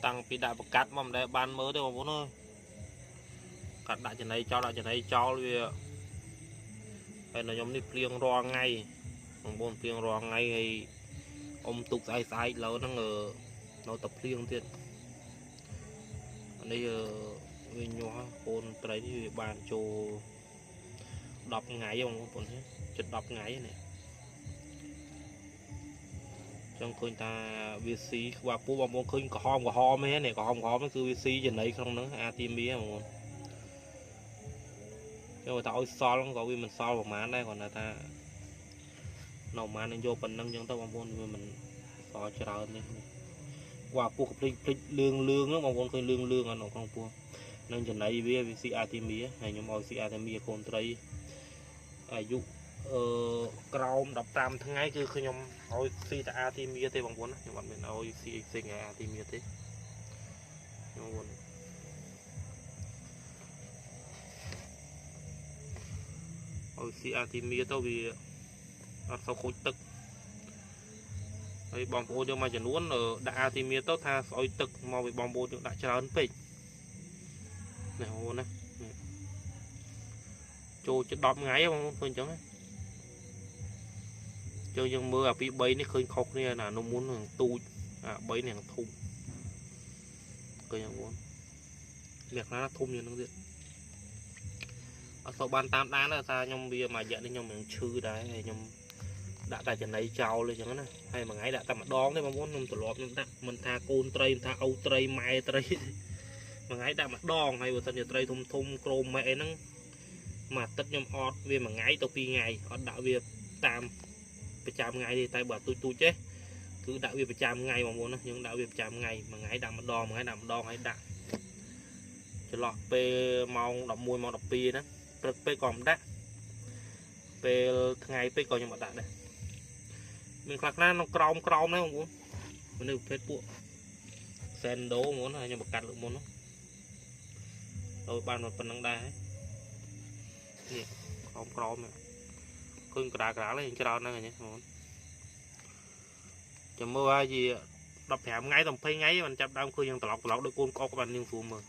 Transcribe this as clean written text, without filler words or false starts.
តាំងពីដាក់ប្រកាត់មកមិនដែលបានមើលទេបងប្អូនអើយកាត់ដាក់ចំណីចោលដាក់ចំណីចោលវាហើយនៅខ្ញុំនេះភ្លៀងរាល់ថ្ងៃបងប្អូនភ្លៀងរាល់ថ្ងៃហើយអុំទុកស្អែកស្អែកលើហ្នឹងនៅតែភ្លៀងទៀតនេះវាញាស់កូនត្រីនេះវាបានចូល10ថ្ងៃបងប្អូនជិត10ថ្ងៃនេះចង់ឃើញថាវាស៊ីក្បាលពោះបងប្អូនឃើញក្រហមក្រហមហ្នឹងនេះក្រហមក្រហមហ្នឹងគឺវាស៊ីចំណីក្នុងហ្នឹងអាទីមីបងប្អូនចូលថាឲ្យសល់ក៏វាមិនសល់ប្រហែលដែរគ្រាន់តែថានៅប្រហែលនឹងយកប៉ុណ្ណឹងចឹងទៅបងប្អូនវាមិនសល់ច្រើនទេក្បាលពោះកភ្លេចភ្លេចលឿងលឿងហ្នឹងបងប្អូនឃើញលឿងលឿងអត់នៅក្នុងពោះនឹងចំណីវាវាស៊ីអាទីមីហើយខ្ញុំឲ្យស៊ីអាទីមីកូនត្រីអាយុក្រោម15ថ្ងៃគឺខ្ញុំឲ្យស៊ីតែអាទីមីទេបងប្អូនខ្ញុំអត់មានឲ្យស៊ីអីផ្សេងអាទីមីទេបងប្អូនឲ្យស៊ីអាទីមីទៅវាអត់សូវខូចទឹកហើយបងប្អូនយើងមួយចំនួនដាក់អាទីមីទៅថាស្អុយទឹកមកពីបងប្អូនយើងដាក់ច្រើនពេកនេះបងប្អូនណាចូលជិត10ថ្ងៃបងប្អូនឃើញអញ្ចឹងយើងយើងមើលអាពី3នេះឃើញខុសគ្នាណានំមុននឹងទូចអា3នេះនឹងធំឃើញបងប្អូនអ្នកខ្លះធំជាងនឹងទៀតអត់សូវបានតាមដានទេថាខ្ញុំវាមួយរយៈនេះខ្ញុំនឹងឈឺដែរហើយខ្ញុំដាក់តែចំណីចោលអញ្ចឹងណាហើយមួយថ្ងៃដាក់តែម្ដងទេបងប្អូនខ្ញុំទ្រលាប់ខ្ញុំដាក់មិនថាកូនត្រីមិនថាឪត្រីម៉ែត្រីមួយថ្ងៃដាក់ម្ដងហើយបើសិនជាត្រីធំធំក្រោមម៉ែអីហ្នឹងមួយអាទិត្យខ្ញុំអត់វាមួយថ្ងៃទៅ2ថ្ងៃអត់ដាក់វាតាមប្រចាំថ្ងៃទេតែបើទូចទូចទេគឺដាក់វាប្រចាំថ្ងៃបងប្អូនណាយើងដាក់វាប្រចាំថ្ងៃមួយថ្ងៃដាក់ម្ដងមួយថ្ងៃដាក់ម្ដងហើយដាក់ចន្លោះពេលម៉ោង11ម៉ោង12ណាព្រឹកពេកក៏មិនដាក់ពេលថ្ងៃពេកក៏ខ្ញុំអត់ដាក់ដែរមានខ្លះខ្លះក្នុងក្រោមក្រោមហ្នឹងបងប្អូនមនុស្សប្រភេទពួកសែនដូបងប្អូនហើយខ្ញុំបង្កាត់លើកមុននោះទៅបានប៉ុណ្្នឹងដែរនេះក្រោមក្រោមឃើញក្រាលក្រាលហ្នឹងច្រើនហ្នឹងបងប្អូនចាំមើលហើយជា15ថ្ងៃដល់20ថ្ងៃมันចាប់ដើមឃើញយ៉ាងត្រឡប់ត្រឡប់ដូចកូនកុកបាននាងស្រួលមើល